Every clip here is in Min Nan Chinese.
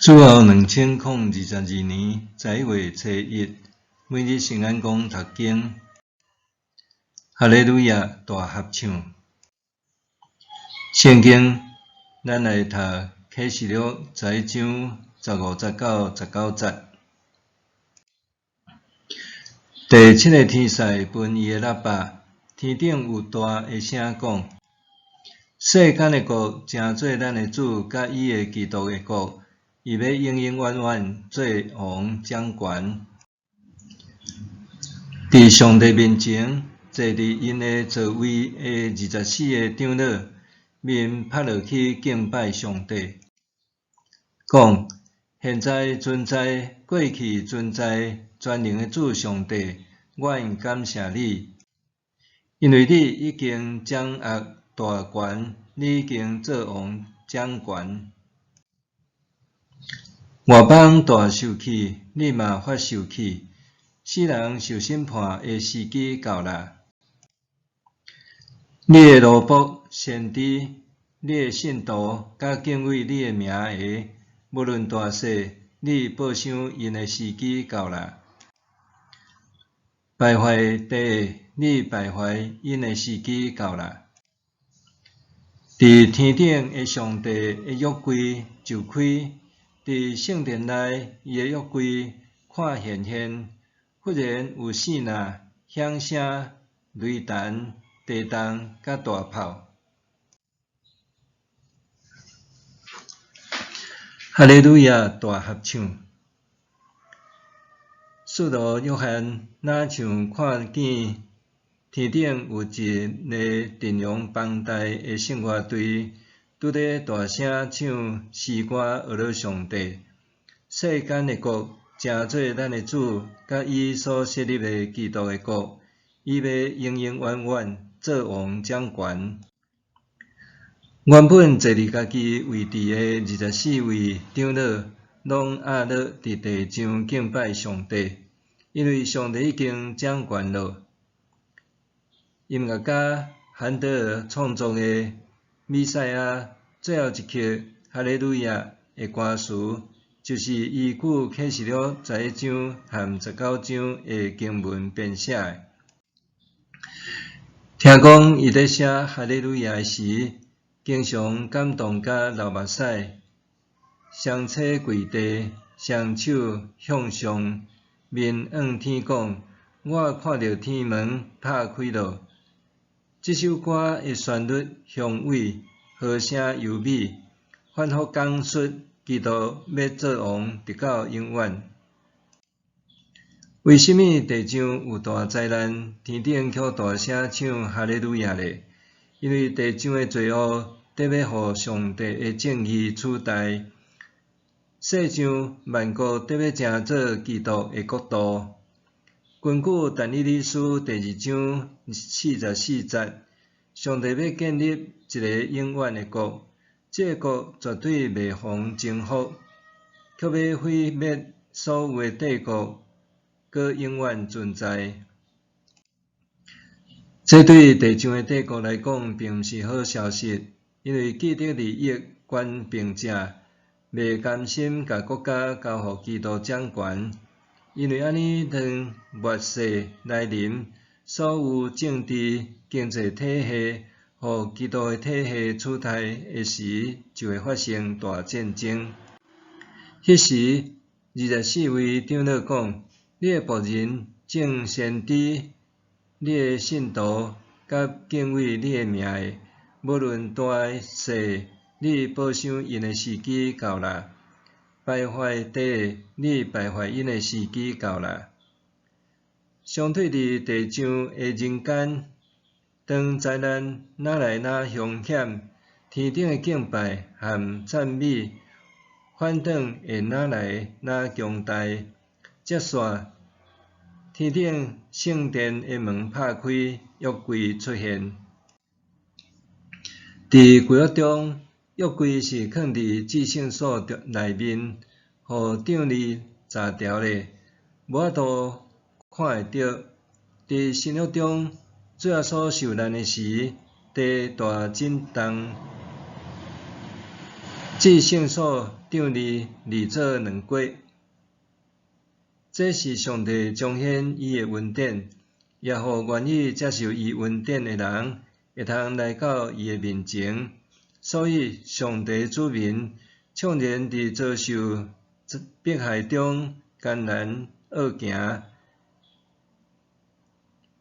主後2022年11月初一，每日聖安講讀經，哈利路亞大合唱。聖經，咱來讀啟示錄11章15節到19節。第七个天使噴伊的喇叭，天頂有大的聲講：世間的國成做咱的主佮伊的基督的國，伊欲永永遠遠做王掌權。佇上帝面前，坐佇𪜶的座位的24个長老，面拍落去敬拜上帝，講：現在存在，過去存在，全能的主上帝，阮感謝你，因為你已經掌握大權，你已經做王掌權。外邦大受氣，你嘛發受氣，死人受審判的時機到啦。你的奴僕先知，你的信徒，佮敬畏你的名的，無論大細，你報賞𪜶的時機到啦。敗壞地的，你敗壞𪜶的時機到啦。佇天頂的上帝的約櫃就開，佇聖殿內，伊的約櫃看顯現，忽然有四若響聲、雷霆、地動佮大炮。哈利路亞大合唱。使徒約翰若像看見天頂有一个陣容龐大的聖樂隊，拄咧大聲唱詩歌，呵咾上帝。世間的國成做咱的主，佮伊所設立的基督的國，伊欲永永遠遠做王掌權。原本坐佇家己位置的24位長老，攏壓落佇地上敬拜上帝，因為上帝已經掌權了。音樂家韓德爾創作的《彌賽亞最後一曲》哈利路亞的歌詞，就是依據啟示錄11章和19章的經文編寫的。聽講伊佇寫哈利路亞的時，經常感動甲流目屎，雙膝跪地，雙手向上，面向天講：我看著天門拍開了。這首歌的旋律雄偉，和聲優美，反覆講述基督欲做王，直到永遠。為什麼地上有大災難，天頂卻大聲唱哈利路亞呢？因為地上的罪惡得欲予上帝的正義取代，世上萬國得欲成做基督的國度。根據但以理書第2章44節，上帝欲建立一個永遠的國，這個國絕對袂予征服，卻欲毀滅所有的帝國，閣永遠存在。這對地上的帝國來講，並毋是好消息，因為既得利益權柄者袂甘心共國家交予基督掌權，因為按呢，當末世來臨，所有政治經濟體系予基督的體系取代的時，就會發生大戰爭。彼時，24位長老講：你的僕人眾先知，你的信徒，佮敬畏你的名的，無論大細，你報賞𪜶的時機到啦。敗壞地的，你敗壞𪜶的時機到啦。相對佇地上的人間，當災難愈來愈兇險，天頂的敬拜和讚美反轉會愈來愈強大。接續，天頂聖殿的門拍開，約櫃出現。佇舊約中，約櫃是囥佇至聖所內面，予帳籬閘牢咧，無法度看會著。佇新約中，主耶穌受難的時，地大震動。至聖所長離二做兩過。這是上帝彰顯伊的恩典，也予願意接受伊恩典的人，會通來到伊的面前。所以，上帝子民縱然佇遭受迫害中艱難惡行，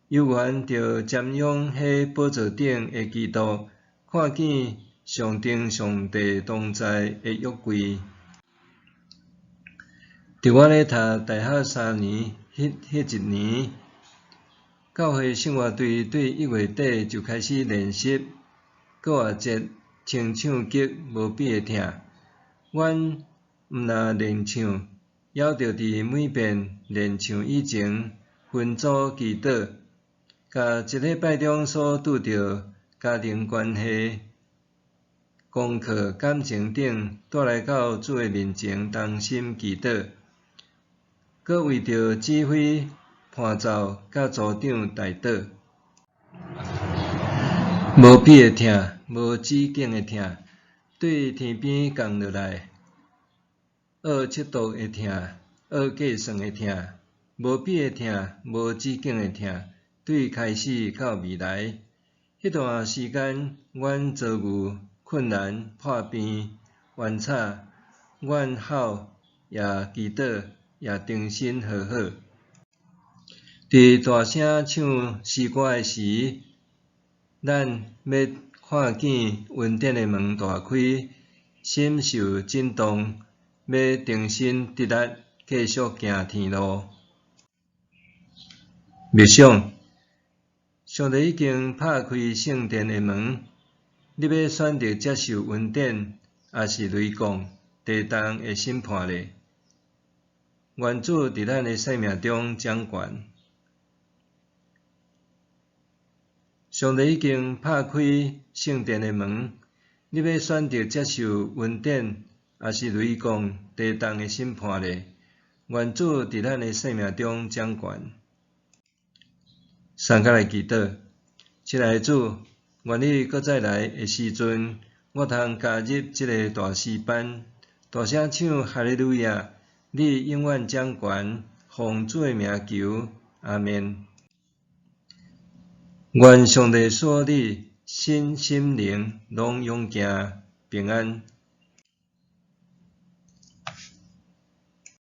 猶原著瞻仰彼寶座頂的基督，看見上頂上帝同在的約櫃。佇我咧讀大學3年，彼一年，教會聖樂隊對1月底就開始練習，閣活節清唱劇無比的疼。阮毋但練唱，猶著佇每遍練唱以前分組祈禱，共一禮拜中所拄著家庭關係、功課、感情等帶來到主的面前，同心祈禱。閣為著指揮、伴奏佮組長代禱。無比的疼，無止境的疼，對天邊降落來，學測度的疼，學計算的疼，無比的疼，無止境的疼，對開始到未來，彼段時間，阮遭遇困難、破病、冤慘，阮哭也祈禱，也重新和好。佇大聲唱詩歌的時，咱欲看見恩典的門大開，心受震動，欲重新得力，繼續行天路。默想，上帝已經拍開聖殿的門，你欲選擇接受恩典，抑是雷摃地動的審判呢？願主佇咱的生命中掌權。上帝已經拍開聖殿的門，你欲選擇接受恩典，抑是雷摃地動的審判呢？願主佇咱的生命中掌權。三佮來祈禱，親愛的主，願你閣再來的時陣，我通加入這个大詩班，大聲唱哈利路亞！你永遠掌權，奉主的名求，阿們。願上帝賜予你身心靈攏勇健平安。